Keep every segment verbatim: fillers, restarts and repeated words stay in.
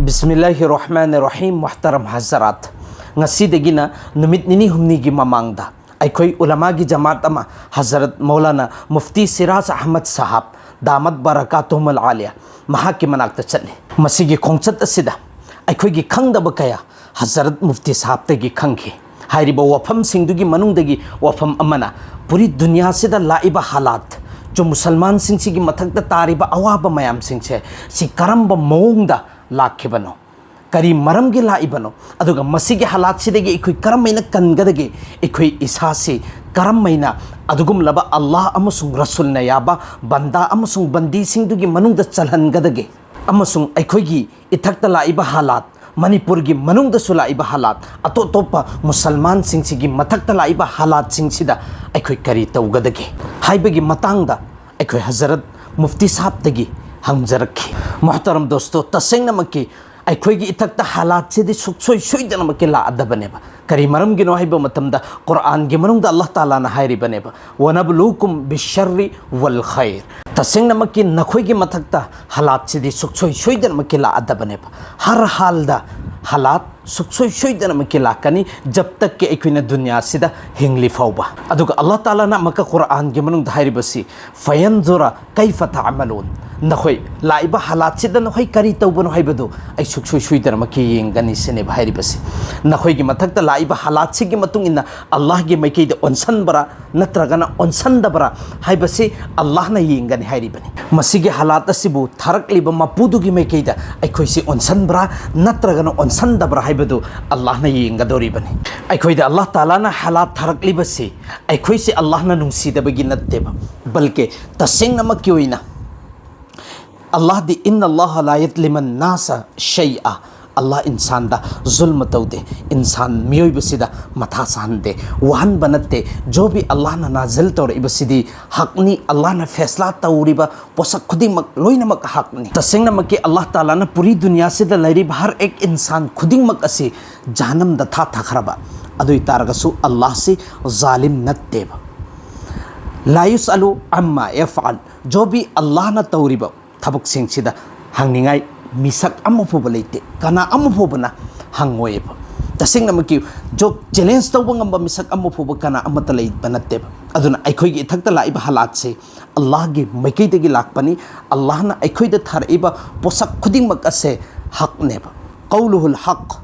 ꯕꯤꯁꯃꯤꯜꯂꯥꯍꯤꯔ ꯔꯍꯃꯥꯅꯤꯔ ꯔꯍꯤꯝ꯫ ꯃꯨꯍꯇꯔꯝ ꯍꯖꯔꯥꯠ, ꯉꯁꯤꯗꯒꯤꯅ ꯅꯨꯃꯤꯠ ꯅꯤꯅꯤ ꯍꯨꯝꯅꯤꯒꯤ ꯃꯃꯥꯡꯗ ꯑꯩꯈꯣꯏ ꯎꯂꯃꯥꯒꯤ ꯖꯃꯥꯠ ꯑꯃ, ꯍꯖꯔꯠ ꯃꯧꯂꯥꯅꯥ ꯃꯨꯐꯇꯤ ꯁꯤꯔꯥꯖ ꯑꯍꯃꯗ ꯁꯥꯍꯥꯕ ꯗꯥꯃꯠ ꯕꯔꯀꯥꯇꯨꯍꯨꯃꯨꯜ ꯑꯥꯂꯤꯌꯥ, ꯃꯍꯥꯛꯀꯤ ꯃꯅꯥꯛꯇ ꯆꯠꯂꯤ꯫ ꯃꯁꯤꯒꯤ ꯈꯣꯡꯆꯠ ꯑꯁꯤꯗ ꯑꯩꯈꯣꯏꯒꯤ ꯈꯪꯗꯕ ꯀꯌꯥ ꯍꯖꯔꯠ ꯃꯨꯐꯇꯤ ꯁꯥꯍꯥꯕꯇꯒꯤ ꯈꯪꯈꯤ꯫ ꯍꯥꯏꯔꯤꯕ ꯋꯥꯐꯝꯁꯤꯡꯗꯨꯒꯤ ꯃꯅꯨꯡꯗꯒꯤ ꯋꯥꯐꯝ ꯑꯃꯅ, ꯄꯨꯔꯤ ꯗꯨꯅꯤꯌꯥꯁꯤꯗ ꯂꯥꯛꯏꯕ ꯍꯥꯂꯥꯠ, ꯆꯨꯝ ꯃꯨꯁꯜꯃꯥꯟꯁꯤꯡꯁꯤꯒꯤ ꯃꯊꯛꯇ ꯇꯥꯔꯤꯕ ꯑꯋꯥꯕ ꯃꯌꯥꯝꯁꯤꯡꯁꯦ, ꯁꯤ ꯀꯔꯝꯕ ꯃꯑꯣꯡꯗ ꯂꯥꯛꯈꯤꯕꯅꯣ, ꯀꯔꯤ ꯃꯔꯝꯒꯤ ꯂꯥꯛꯏꯕꯅꯣ, ꯑꯗꯨꯒ ꯃꯁꯤꯒꯤ ꯍꯥꯂꯥꯠꯁꯤꯗꯒꯤ ꯑꯩꯈꯣꯏ ꯀꯔꯝꯍꯥꯏꯅ ꯀꯟꯒꯗꯒꯦ, ꯑꯩꯈꯣꯏ ꯏꯁꯥꯁꯤ ꯀꯔꯝꯍꯥꯏꯅ ꯑꯗꯨꯒꯨꯝꯂꯕ ꯑꯜꯂꯥꯍ ꯑꯃꯁꯨꯡ ꯔꯁꯨꯜꯅ ꯌꯥꯕ ꯕꯟꯗꯥ ꯑꯃꯁꯨꯡ ꯕꯟꯗꯤꯁꯤꯡꯗꯨꯒꯤ ꯃꯅꯨꯡꯗ ꯆꯜꯍꯟꯒꯗꯒꯦ, ꯑꯃꯁꯨꯡ ꯑꯩꯈꯣꯏꯒꯤ ꯏꯊꯛꯇ ꯂꯥꯛꯏꯕ ꯍꯥꯂꯥꯠ, ꯃꯅꯤꯄꯨꯔꯒꯤ ꯃꯅꯨꯡꯗꯁꯨ ꯂꯥꯛꯏꯕ ꯍꯥꯂꯥꯠ, ꯑꯇꯣꯞ ꯑꯇꯣꯞꯄ ꯃꯨꯁꯜꯃꯥꯟꯁꯤꯡꯁꯤꯒꯤ ꯃꯊꯛꯇ ꯂꯥꯛꯏꯕ ꯍꯥꯂꯥꯠꯁꯤꯡꯁꯤꯗ ꯑꯩꯈꯣꯏ ꯀꯔꯤ ꯇꯧꯒꯗꯒꯦ ꯍꯥꯏꯕꯒꯤ ꯃꯇꯥꯡꯗ ꯑꯩꯈꯣꯏ ꯍꯖꯔꯠ ꯃꯨꯐꯇꯤ ꯁꯥꯍꯕꯇꯒꯤ ꯍꯪꯖꯔꯛꯈꯤ꯫ ꯃꯨꯍꯇꯔꯝ ꯗꯣꯁꯇꯣ, ꯇꯁꯦꯡꯅꯃꯛꯀꯤ ꯑꯩꯈꯣꯏꯒꯤ ꯏꯊꯛꯇ ꯍꯥꯂꯥꯠꯁꯤꯗꯤ ꯁꯨꯛꯁꯣꯏ ꯁꯣꯏꯗꯅꯃꯛꯀꯤ ꯂꯥꯛꯑꯗꯕꯅꯦꯕ꯫ ꯀꯔꯤ ꯃꯔꯝꯒꯤꯅꯣ ꯍꯥꯏꯕ ꯃꯇꯝꯗ, ꯀꯨꯔꯥꯟꯒꯤ ꯃꯅꯨꯡꯗ ꯑꯜꯂꯥꯍ ꯇꯥꯂꯥꯅ ꯍꯥꯏꯔꯤꯕꯅꯦꯕ, "ꯋꯅꯕꯂꯨꯀꯨꯝ ꯕꯤꯁꯁꯔꯔꯤ ꯋꯜ ꯈꯩꯔ", ꯇꯁꯦꯡꯅꯃꯛꯀꯤ ꯅꯈꯣꯏꯒꯤ ꯃꯊꯛꯇ ꯍꯥꯂꯥꯠꯁꯤꯗꯤ ꯁꯨꯛꯁꯣꯏ ꯁꯣꯏꯗꯅꯃꯛꯀꯤ ꯂꯥꯛꯑꯗꯕꯅꯦꯕ꯫ ꯍꯔ ꯍꯥꯜꯗ ꯍꯥꯂꯥꯠ ꯁꯨꯛꯁꯣꯏ ꯁꯣꯏꯗꯅꯃꯛꯀꯤ ꯂꯥꯛꯀꯅꯤ, ꯖꯕ ꯇꯛꯀꯤ ꯑꯩꯈꯣꯏꯅ ꯗꯨꯅꯤꯌꯥꯁꯤꯗ ꯍꯤꯡꯂꯤ ꯐꯥꯎꯕ꯫ ꯑꯗꯨꯒ ꯑꯜꯂꯥꯍ ꯇꯥꯂꯥꯅ ꯑꯃꯨꯛꯀ ꯀꯨꯔꯥꯟꯒꯤ ꯃꯅꯨꯡꯗ ꯍꯥꯏꯔꯤꯕꯁꯤ, "ꯐꯌꯟꯖꯨꯔ ꯀꯩꯐ ꯇꯥꯃꯂꯨꯟ", ꯅꯈꯣꯏ ꯂꯥꯛꯏꯕ ꯍꯥꯂꯥꯠꯁꯤꯗ ꯅꯈꯣꯏ ꯀꯔꯤ ꯇꯧꯕꯅꯣ ꯍꯥꯏꯕꯗꯨ ꯑꯩ ꯁꯨꯛꯁꯣꯏ ꯁꯣꯏꯗꯅꯃꯛꯀꯤ ꯌꯦꯡꯒꯅꯤ ꯁꯤꯅꯦꯕ ꯍꯥꯏꯔꯤꯕꯁꯤ꯫ ꯅꯈꯣꯏꯒꯤ ꯃꯊꯛꯇ ꯂꯥꯛꯏꯕ ꯍꯥꯂꯥꯠꯁꯤꯒꯤ ꯃꯇꯨꯡ ꯏꯟꯅ ꯑꯜꯂꯥꯍꯒꯤ ꯃꯥꯏꯀꯩꯗ ꯑꯣꯟꯁꯟꯕ꯭ꯔꯥ ꯅꯠꯇ꯭ꯔꯒꯅ ꯑꯣꯟꯁꯟꯗꯕ꯭ꯔꯥ ꯍꯥꯏꯕꯁꯤ ꯑꯜꯂꯥꯍꯅ ꯌꯦꯡꯒꯅꯤ ꯍꯥꯏꯔꯤꯕꯅꯤ꯫ ꯃꯁꯤꯒꯤ ꯍꯥꯂꯥꯠ ꯑꯁꯤꯕꯨ ꯊꯥꯔꯛꯂꯤꯕ ꯃꯄꯨꯗꯨꯒꯤ ꯃꯥꯏꯀꯩꯗ ꯑꯩꯈꯣꯏꯁꯤ ꯑꯣꯟꯁꯟꯕ꯭ꯔꯥ ꯅꯠꯇ꯭ꯔꯒꯅ ꯑꯣꯟꯁꯟꯗꯕ꯭ꯔꯥ ꯍꯥꯏꯕꯗꯨ ꯑꯜꯂꯥꯍꯅ ꯌꯦꯡꯒꯗꯧꯔꯤꯕꯅꯤ꯫ ꯑꯩꯈꯣꯏꯗ ꯑꯜꯂꯥꯍ ꯇꯥꯂꯥꯅ ꯍꯥꯂꯥꯠ ꯊꯥꯔꯛꯂꯤꯕꯁꯤ ꯑꯩꯈꯣꯏꯁꯤ ꯑꯜꯂꯥꯍꯅ ꯅꯨꯡꯁꯤꯗꯕꯒꯤ ꯅꯠꯇꯦꯕ, ꯕꯜꯀꯤ ꯇꯁꯦꯡꯅꯃꯛꯀꯤ ꯑꯣꯏꯅ ꯑꯜꯂꯥꯍꯗꯤ, "ꯏꯟꯅ ꯑꯜꯂꯥꯍ ꯂꯥ ꯌꯠꯂꯤꯃꯟ ꯅꯥꯁ ꯁꯩꯑ", ꯑꯜꯂꯥꯍ ꯏꯟꯁꯥꯟꯗ ꯖꯨꯜꯃ ꯇꯧꯗꯦ, ꯏꯟꯁꯥꯟ ꯃꯤꯑꯣꯏꯕꯁꯤꯗ ꯃꯊꯥ ꯁꯥꯍꯟꯗꯦ, ꯋꯥꯍꯟꯕ ꯅꯠꯇꯦ꯫ ꯖꯣ ꯚꯤ ꯑꯜꯂꯥꯍꯅ ꯅꯥꯖꯤꯜ ꯇꯧꯔꯛꯏꯕꯁꯤꯗꯤ ꯍꯛꯅꯤ, ꯑꯜꯂꯥꯍꯅ ꯐꯦꯁꯂꯥ ꯇꯧꯔꯤꯕ ꯄꯣꯠꯁꯛ ꯈꯨꯗꯤꯡꯃꯛ ꯂꯣꯏꯅꯃꯛ ꯍꯛꯅꯤ꯫ ꯇꯁꯦꯡꯅꯃꯛꯀꯤ ꯑꯜꯂꯥꯍ ꯇꯥꯂꯥꯅ ꯄꯨꯔꯤ ꯗꯨꯅꯤꯌꯥꯁꯤꯗ ꯂꯩꯔꯤꯕ ꯍꯔ ꯑꯦꯛ ꯏꯟꯁꯥꯟ ꯈꯨꯗꯤꯡꯃꯛ ꯑꯁꯤ ꯖꯍꯟꯅꯝꯗ ꯊꯥꯊꯈ꯭ꯔꯕ, ꯑꯗꯨ ꯑꯣꯏ ꯇꯥꯔꯒꯁꯨ ꯑꯜꯂꯥꯍꯁꯤ ꯖꯥꯂꯤꯝ ꯅꯠꯇꯦꯕ꯫ "ꯂꯥ ꯌꯨꯁꯑꯂꯨ ꯑꯝꯃꯥ ꯌꯐꯑꯜ", ꯖꯣ ꯚꯤ ꯑꯜꯂꯥꯍꯅ ꯇꯧꯔꯤꯕ ꯊꯕꯛꯁꯤꯡꯁꯤꯗ ꯍꯪꯅꯤꯡꯉꯥꯏ ꯃꯤꯁꯛ ꯑꯃ ꯐꯥꯎꯕ ꯂꯩꯇꯦ, ꯀꯅꯥ ꯑꯃ ꯐꯥꯎꯕꯅ ꯍꯪꯉꯣꯏꯕ꯫ ꯇꯁꯦꯡꯅꯃꯛꯀꯤ ꯖꯣꯕ ꯆꯦꯂꯦꯟꯖ ꯇꯧꯕ ꯉꯝꯕ ꯃꯤꯁꯛ ꯑꯃ ꯐꯥꯎꯕ ꯀꯅꯥ ꯑꯃꯠꯇ ꯂꯩꯕ ꯅꯠꯇꯦꯕ꯫ ꯑꯗꯨꯅ ꯑꯩꯈꯣꯏꯒꯤ ꯏꯊꯛꯇ ꯂꯥꯛꯏꯕ ꯍꯥꯂꯥꯠꯁꯦ ꯑꯜꯂꯥꯍꯒꯤ ꯃꯥꯏꯀꯩꯗꯒꯤ ꯂꯥꯛꯄꯅꯤ꯫ ꯑꯜꯂꯥꯍꯅ ꯑꯩꯈꯣꯏꯗ ꯊꯥꯔꯛꯏꯕ ꯄꯣꯠꯁꯛ ꯈꯨꯗꯤꯡꯃꯛ ꯑꯁꯦ ꯍꯛꯅꯦꯕ꯫ ꯀꯧꯂꯨꯍꯨꯜ ꯍꯛ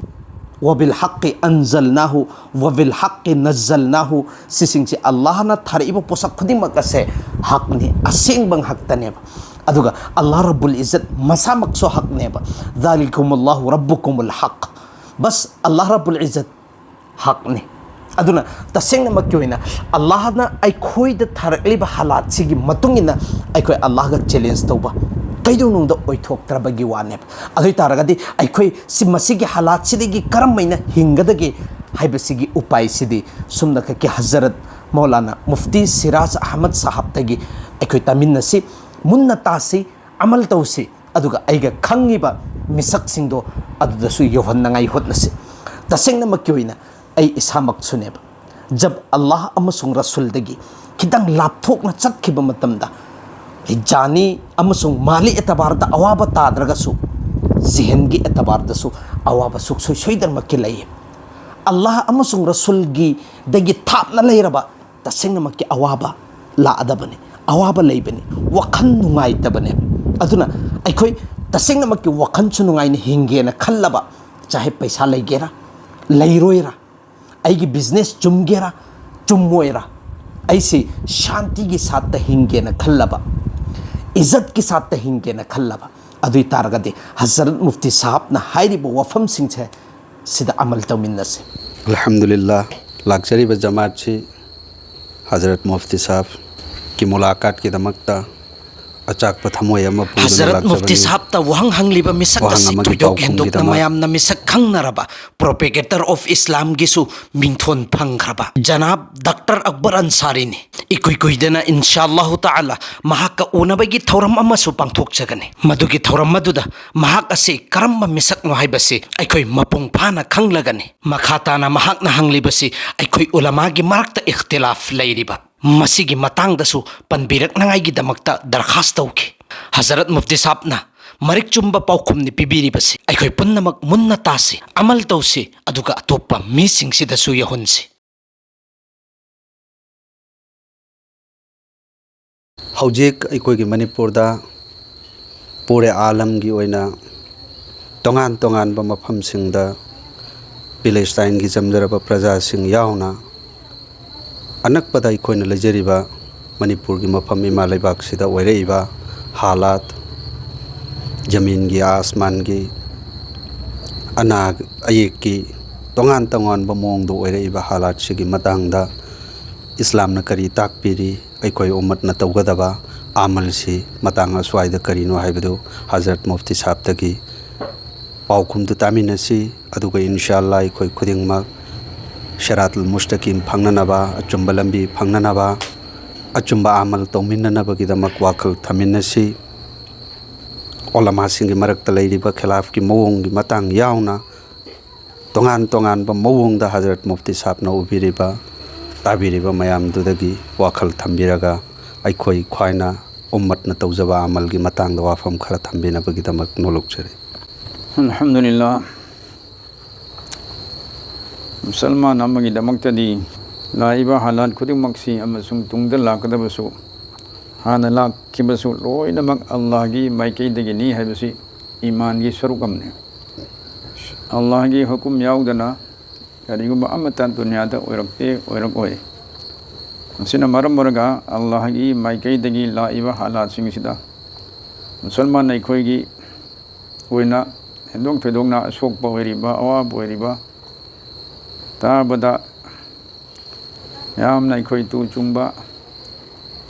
ꯋꯥꯕꯤꯜ ꯍꯛꯀꯤ ꯑꯟꯖꯜꯅꯥꯍꯨ ꯋꯥꯕꯤꯜ ꯍꯛꯀꯤ ꯅꯖꯜꯅꯥꯍꯨ꯫ ꯁꯤꯁꯤꯡꯁꯦ ꯑꯜꯂꯥꯍꯅ ꯊꯥꯔꯛꯏꯕ ꯄꯣꯠꯁꯛ ꯈꯨꯗꯤꯡꯃꯛ ꯑꯁꯦ ꯍꯛꯅꯤ, ꯑꯁꯦꯡꯕ ꯉꯥꯛꯇꯅꯦꯕ꯫ ꯑꯗꯨꯒ ꯑꯜꯂꯥꯍ ꯔꯕꯨꯜ ꯏꯖꯠ ꯃꯁꯥꯃꯛꯁꯨ ꯍꯛꯅꯦꯕ꯫ ذلكم الله ربكم الحق. ꯕꯁ ꯑꯜꯂꯥꯍ ꯔꯕꯨꯜ ꯏꯖꯠ ꯍꯛꯅꯤ꯫ ꯑꯗꯨꯅ ꯇꯁꯦꯡꯅꯃꯛꯀꯤ ꯑꯣꯏꯅ ꯑꯜꯂꯥꯍꯅ ꯑꯩꯈꯣꯏꯗ ꯊꯥꯔꯛꯂꯤꯕ ꯍꯥꯂꯥꯠꯁꯤꯒꯤ ꯃꯇꯨꯡ ꯏꯟꯅ ꯑꯩꯈꯣꯏ ꯑꯜꯂꯥꯍꯒ ꯆꯦꯂꯦꯟꯖ ꯇꯧꯕ ꯀꯩꯗꯧꯅꯨꯡꯗ ꯑꯣꯏꯊꯣꯛꯇ꯭ꯔꯕꯒꯤ ꯋꯥꯅꯦꯕ꯫ ꯑꯗꯨ ꯑꯣꯏ ꯇꯥꯔꯒꯗꯤ ꯑꯩꯈꯣꯏ ꯁꯤ, ꯃꯁꯤꯒꯤ ꯍꯥꯂꯥꯠꯁꯤꯗꯒꯤ ꯀꯔꯝ ꯍꯥꯏꯅ ꯍꯤꯡꯒꯗꯒꯦ ꯍꯥꯏꯕꯁꯤꯒꯤ ꯎꯄꯥꯏꯁꯤꯗꯤ ꯁꯨꯝꯅꯈꯛꯀꯤ ꯍꯖꯔꯠ ꯃꯧꯂꯥꯅꯥ ꯃꯨꯐꯇꯤ ꯁꯤꯔꯥꯖ ꯑꯍꯃꯗ ꯁꯥꯍꯕꯇꯒꯤ ꯑꯩꯈꯣꯏ ꯇꯥꯃꯤꯟꯅꯁꯤ, ꯃꯨꯟꯅ ꯇꯥꯁꯤ, ꯑꯃꯜ ꯇꯧꯁꯤ, ꯑꯗꯨꯒ ꯑꯩꯒ ꯈꯪꯉꯤꯕ ꯃꯤꯁꯛꯁꯤꯡꯗꯣ ꯑꯗꯨꯗꯁꯨ ꯌꯧꯍꯟꯅꯉꯥꯏ ꯍꯣꯠꯅꯁꯤ꯫ ꯇꯁꯦꯡꯅꯃꯛꯀꯤ ꯑꯣꯏꯅ ꯑꯩ ꯏꯁꯥꯃꯛꯁꯨꯅꯦꯕ, ꯖꯕ ꯑꯜꯂꯥꯍ ꯑꯃꯁꯨꯡ ꯔꯁꯨꯜꯗꯒꯤ ꯈꯤꯇꯪ ꯂꯥꯞꯊꯣꯛꯅ ꯆꯠꯈꯤꯕ ꯃꯇꯝꯗ, ꯖꯥꯅꯤ ꯑꯃꯁꯨꯡ ꯃꯥꯂꯤ ꯑꯦꯇꯕꯥꯔꯗ ꯑꯋꯥꯕ ꯇꯥꯗ꯭ꯔꯒꯁꯨ, ꯖꯤꯍꯟꯒꯤ ꯑꯦꯇꯕꯥꯔꯗꯁꯨ ꯑꯋꯥꯕ ꯁꯨꯡꯁꯣꯏ ꯁꯣꯏꯗꯅꯃꯛꯀꯤ ꯂꯩꯌꯦ꯫ ꯑꯜꯂꯥꯍ ꯑꯃꯁꯨꯡ ꯔꯁꯨꯜꯒꯤꯗꯒꯤ ꯊꯥꯞꯅ ꯂꯩꯔꯕ ꯇꯁꯦꯡꯅꯃꯛꯀꯤ ꯑꯋꯥꯕ ꯂꯥꯛꯑꯗꯕꯅꯤ, ꯑꯋꯥꯕ ꯂꯩꯕꯅꯤ, ꯋꯥꯈꯜ ꯅꯨꯡꯉꯥꯏꯇꯕꯅꯦ꯫ ꯑꯗꯨꯅ ꯑꯩꯈꯣꯏ ꯇꯁꯦꯡꯅꯃꯛꯀꯤ ꯋꯥꯈꯜꯁꯨ ꯅꯨꯡꯉꯥꯏꯅ ꯍꯤꯡꯒꯦꯅ ꯈꯜꯂꯕ, ꯆꯥꯍꯦ ꯄꯩꯁꯥ ꯂꯩꯒꯦꯔꯥ, ꯂꯩꯔꯣꯏꯔꯥ, ꯑꯩꯒꯤ ꯕꯤꯖꯤꯅꯦꯁ ꯆꯨꯝꯒꯦꯔꯥ, ꯆꯨꯝꯃꯣꯏꯔꯥ, ꯑꯩꯁꯤ ꯁꯥꯟꯇꯤꯒꯤ ꯁꯥꯠꯇ ꯍꯤꯡꯒꯦꯅ ꯈꯜꯂꯕ, ꯏꯖꯠꯀꯤ ꯁꯥꯠꯇ ꯍꯤꯡꯒꯦꯅ ꯈꯜꯂꯕ, ꯑꯗꯨ ꯑꯣꯏ ꯇꯥꯔꯒꯗꯤ ꯍꯖꯔꯠ ꯃꯨꯐꯇꯤ ꯁꯥꯍꯕꯅ ꯍꯥꯏꯔꯤꯕ ꯋꯥꯐꯝꯁꯤꯡꯁꯦ ꯁꯤꯗ ꯑꯃꯜ ꯇꯧꯃꯤꯟꯅꯁꯤ꯫ ꯑꯜꯍꯝꯗꯨꯂꯤꯜꯂꯥꯍ, ꯂꯥꯛꯆꯔꯤꯕ ꯖꯃꯥꯠꯁꯤ ꯍꯖꯔꯠ ꯃꯨꯐꯇꯤ ꯁꯥꯍꯕꯀꯤ ꯃꯨꯂꯥꯀꯥꯠꯀꯤꯗꯃꯛꯇ ꯑꯆꯥꯛꯄ ꯊꯃꯣꯏ ꯑꯃ ꯄꯨꯗꯨꯅ ꯍꯖꯔꯠ ꯃꯨꯐꯇꯤ ꯂꯥꯛꯆꯕꯅꯤ꯫ ꯁꯥꯍꯕꯇ ꯋꯥꯍꯪ ꯍꯪꯂꯤꯕ ꯃꯤꯁꯛ ꯋꯥꯍꯪ ꯑꯁꯤ ꯑꯃꯒꯤ ꯊꯣꯏꯗꯣꯛ ꯍꯦꯟꯗꯣꯛꯅ ꯄꯥꯎꯈꯨꯝꯒꯤꯗꯃꯛ ꯃꯌꯥꯝꯅ ꯃꯤꯁꯛ ꯈꯪꯅꯔꯕ ꯄ꯭ꯔꯣꯄꯦꯒꯦꯇꯔ ꯑꯣꯐ ꯏꯁꯂꯥꯝꯒꯤꯁꯨ ꯃꯤꯡꯊꯣꯟ ꯐꯪꯈ꯭ꯔꯕ ꯖꯅꯥꯕ ꯗꯥꯛꯇꯔ ꯑꯛꯕꯔ ꯑꯟꯁꯥꯔꯤꯅꯤ꯫ ꯏꯀꯨꯏ ꯀꯨꯏꯗꯅ ꯏꯟꯁꯥ ꯑꯜꯂꯥꯍꯨ ꯇꯥꯂꯥ ꯃꯍꯥꯛꯀ ꯎꯅꯕꯒꯤ ꯊꯧꯔꯝ ꯑꯃꯁꯨ ꯄꯥꯡꯊꯣꯛꯆꯒꯅꯤ꯫ ꯃꯗꯨꯒꯤ ꯊꯧꯔꯝ ꯑꯗꯨꯗ ꯃꯍꯥꯛ ꯑꯁꯤ ꯀꯔꯝꯕ ꯃꯤꯁꯛꯅꯣ ꯍꯥꯏꯕꯁꯤ ꯑꯩꯈꯣꯏ ꯃꯄꯨꯡ ꯐꯥꯅ ꯈꯪꯂꯒꯅꯤ꯫ ꯃꯈꯥ ꯇꯥꯅ ꯃꯍꯥꯛꯅ ꯍꯪꯂꯤꯕꯁꯤ ꯑꯩꯈꯣꯏ ꯎꯂꯃꯥꯒꯤ ꯃꯔꯛꯇ ꯏꯈꯇꯤꯂꯥꯐ ꯂꯩꯔꯤꯕ ꯃꯁꯤꯒꯤ ꯃꯇꯥꯡꯗꯁꯨ ꯄꯟꯕꯤꯔꯛꯅꯉꯥꯏꯒꯤꯗꯃꯛꯇ ꯗꯔꯈꯥꯁ ꯇꯧꯈꯤ꯫ ꯍꯖꯔꯠ ꯃꯨꯐꯇꯤ ꯁꯥꯍꯕꯅ ꯃꯔꯤꯛ ꯆꯨꯝꯕ ꯄꯥꯎꯈꯨꯝꯅꯤ ꯄꯤꯕꯤꯔꯤꯕꯁꯤ꯫ ꯑꯩꯈꯣꯏ ꯄꯨꯝꯅꯃꯛ ꯃꯨꯟꯅ ꯇꯥꯁꯤ, ꯑꯃꯜ ꯇꯧꯁꯤ, ꯑꯗꯨꯒ ꯑꯇꯣꯞꯄ ꯃꯤꯁꯤꯡꯁꯤꯗꯁꯨ ꯌꯧꯍꯟꯁꯤ꯫ ꯍꯧꯖꯤꯛ ꯑꯩꯈꯣꯏꯒꯤ ꯃꯅꯤꯄꯨꯔꯗ ꯄꯨꯔꯦ ꯑꯥꯂꯝꯒꯤ ꯑꯣꯏꯅ ꯇꯣꯉꯥꯟ ꯇꯣꯉꯥꯟꯕ ꯃꯐꯝꯁꯤꯡꯗ ꯄꯦꯂꯦꯁꯇꯥꯏꯟꯒꯤ ꯆꯝꯖꯔꯕ ꯄ꯭ꯔꯖꯥꯁꯤꯡ ꯌꯥꯎꯅ ꯑꯅꯛꯄꯗ ꯑꯩꯈꯣꯏꯅ ꯂꯩꯖꯔꯤꯕ ꯃꯅꯤꯄꯨꯔꯒꯤ ꯃꯐꯝ ꯏꯃꯥ ꯂꯩꯕꯥꯛꯁꯤꯗ ꯑꯣꯏꯔꯛꯏꯕ ꯍꯥꯂꯥꯠ, ꯖꯃꯤꯟꯒꯤ ꯑꯥꯁꯃꯥꯟꯒꯤ, ꯑꯅꯥ ꯑꯌꯦꯛꯀꯤ ꯇꯣꯉꯥꯟ ꯇꯣꯉꯥꯟꯕ ꯃꯑꯣꯡꯗ ꯑꯣꯏꯔꯛꯏꯕ ꯍꯥꯂꯥꯠꯁꯤꯒꯤ ꯃꯇꯥꯡꯗ ꯏꯁꯂꯥꯝꯅ ꯀꯔꯤ ꯇꯥꯛꯄꯤꯔꯤ, ꯑꯩꯈꯣꯏ ꯎꯝꯃꯠꯅ ꯇꯧꯒꯗꯕ ꯑꯃꯜꯁꯤ ꯃꯇꯥꯡ ꯑꯁ꯭ꯋꯥꯏꯗ ꯀꯔꯤꯅꯣ ꯍꯥꯏꯕꯗꯨ ꯍꯖꯔꯠ ꯃꯨꯐꯇꯤ ꯁꯥꯍꯕꯇꯒꯤ ꯄꯥꯎꯈꯨꯝꯗꯨ ꯇꯥꯃꯤꯟꯅꯁꯤ꯫ ꯑꯗꯨꯒ ꯏꯟꯁꯥ ꯑꯜꯂꯥ ꯑꯩꯈꯣꯏ ꯈꯨꯗꯤꯡꯃꯛ ꯁꯤꯔꯥꯇꯨꯜ ꯃꯨꯁꯇꯀꯤꯝ ꯐꯪꯅꯅꯕ, ꯑꯆꯨꯝꯕ ꯂꯝꯕꯤ ꯐꯪꯅꯅꯕ, ꯑꯆꯨꯝꯕ ꯑꯃꯜ ꯇꯧꯃꯤꯟꯅꯅꯕꯒꯤꯗꯃꯛ ꯋꯥꯈꯜ ꯊꯝꯃꯤꯟꯅꯁꯤ꯫ ꯑꯣꯂꯃꯥꯁꯤꯡꯒꯤ ꯃꯔꯛꯇ ꯂꯩꯔꯤꯕ ꯈꯤꯂꯥꯐꯀꯤ ꯃꯑꯣꯡꯒꯤ ꯃꯇꯥꯡ ꯌꯥꯎꯅ ꯇꯣꯉꯥꯟ ꯇꯣꯉꯥꯟꯕ ꯃꯑꯣꯡꯗ ꯍꯖꯔꯠ ꯃꯨꯐꯇꯤ ꯁꯥꯍꯕꯅ ꯎꯕꯤꯔꯤꯕ, ꯇꯥꯕꯤꯔꯤꯕ ꯃꯌꯥꯝꯗꯨꯗꯒꯤ ꯋꯥꯈꯜ ꯊꯝꯕꯤꯔꯒ ꯑꯩꯈꯣꯏ ꯈ꯭ꯋꯥꯏꯅ ꯎꯝꯃꯠꯅ ꯇꯧꯖꯕ ꯑꯃꯜꯒꯤ ꯃꯇꯥꯡꯗ ꯋꯥꯐꯝ ꯈꯔ ꯊꯝꯕꯤꯅꯕꯒꯤꯗꯃꯛ ꯅꯣꯂꯨꯛꯆꯔꯤ꯫ ꯑꯜꯍꯝꯗꯨꯂꯤꯜꯂꯥꯍ꯫ ꯃꯨꯁꯜꯃꯥꯟ ꯑꯃꯒꯤꯗꯃꯛꯇꯗꯤ ꯂꯥꯛꯏꯕ ꯍꯥꯂꯥꯠ ꯈꯨꯗꯤꯡꯃꯛꯁꯤ ꯑꯃꯁꯨꯡ ꯇꯨꯡꯗ ꯂꯥꯛꯀꯗꯕꯁꯨ, ꯍꯥꯟꯅ ꯂꯥꯛꯈꯤꯕꯁꯨ ꯂꯣꯏꯅꯃꯛ ꯑꯜꯂꯥꯍꯒꯤ ꯃꯥꯏꯀꯩꯗꯒꯤꯅꯤ ꯍꯥꯏꯕꯁꯤ ꯏꯃꯥꯟꯒꯤ ꯁꯔꯨꯛ ꯑꯃꯅꯤ꯫ ꯑꯜꯂꯥꯍꯒꯤ ꯍꯨꯀꯨꯝ ꯌꯥꯎꯗꯅ ꯀꯔꯤꯒꯨꯝꯕ ꯑꯃꯠꯇ ꯗꯨꯅꯤꯌꯥꯗ ꯑꯣꯏꯔꯛꯇꯦ, ꯑꯣꯏꯔꯛꯑꯣꯏ꯫ ꯃꯁꯤꯅ ꯃꯔꯝ ꯑꯣꯏꯔꯒ ꯑꯜꯂꯥꯍꯒꯤ ꯃꯥꯏꯀꯩꯗꯒꯤ ꯂꯥꯛꯏꯕ ꯍꯥꯂꯥꯠꯁꯤꯡꯁꯤꯗ ꯃꯨꯁꯜꯃꯥꯟ ꯑꯩꯈꯣꯏꯒꯤ ꯑꯣꯏꯅ ꯍꯦꯟꯗꯣꯛ ꯊꯣꯏꯗꯣꯛꯅ ꯑꯁꯣꯛꯄ ꯑꯣꯏꯔꯤꯕ, ꯑꯋꯥꯕ ꯑꯣꯏꯔꯤꯕ, ꯇꯥꯕꯗ ꯌꯥꯝꯅ ꯑꯩꯈꯣꯏ ꯇꯨ ꯆꯨꯡꯕ